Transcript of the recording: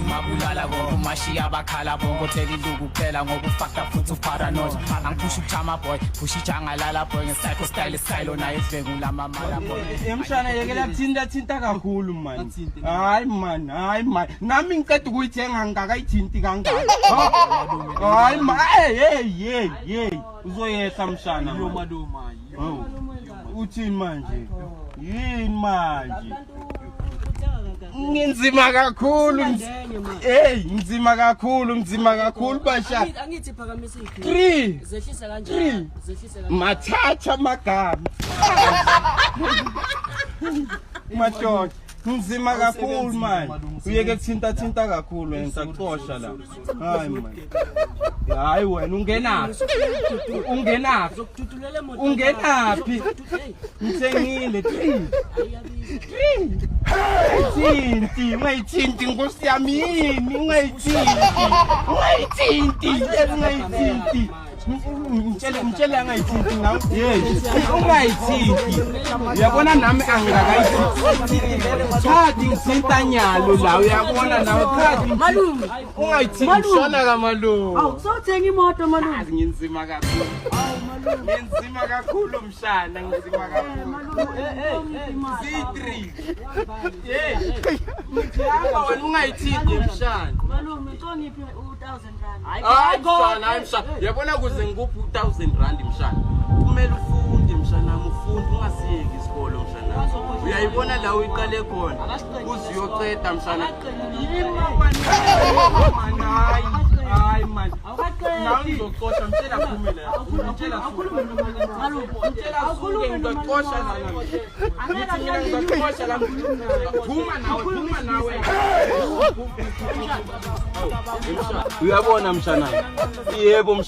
Umabulala konke umashiya abakhala bonke othela iluku kuphela ngoba ufakta futhi uparanoid. Angiphusha ukuchama boy, phusha ijangalala boy nge-psycho style style naye edlwengula amamala boy. Emshana yekela kuthinta thinta kakhulu man. Hayi man, hayi man. Nami ngiceda ukuyithenga ngingakayithinti kangaka. Hayi man, hey hey hey hey. Uzoyehla mshana. Yo malume. Hawu. Uthini manje? Yini manje? Nginzima kakhulu. Hey, nginzima kakhulu, nginzima kakhulu basha. Angithi phakamisa ikhwi. 3 Zehlise Three. kanjani? Zehlise kanjani? Mathatha amagama. Madoda, nginzima kakhulu manje. Uyeke kuthinta thinta kakhulu wena ngisakuxosha la. Hayi man. Hayi wena ungenaphi? Ungenaphi? Zokududulela emoto. Ungenaphi? Hey, Ngithengile 3. ayiyabiza. Ungayithinti, ungayithinti nkosi yami yini, ungayithinti. Ungayithinti, ungayithinti. Ngitshele ngitshele angayithinti nawe. Yes, ungayithinti. Uyabona nami angikakayithinti. Khadi ngithinta nyalo la uyabona nawe khadi. Malume. Ungayithinti shona kamalume. Awu, sowuthenga imoto malume. Nginzima kakhulu. Nginzima kakhulu mshana, nginzima kakhulu. Z3. Hey. Ngihamba wena ungayithinti mshana. Malume, ngicongiphi u1000 rand. Hayi mshana, hayi mshana. Yabona kuze ngikuphe u1000 rand mshana. Kumele ufunde mshana, ufunde ungasiyeki isikolo mshana. Uyayibona la uyiqale khona. Uze uyoceda mshana. Yima man. Hayi, hayi man. Nawe ngizoxosha mtshela aphume la. Mtshela Malume, mtshela asuke ngizoxosha la. Ngithi mina ngizoxosha la. Phuma nawe, phuma nawe. Uyabona mshana. Yebo mshana.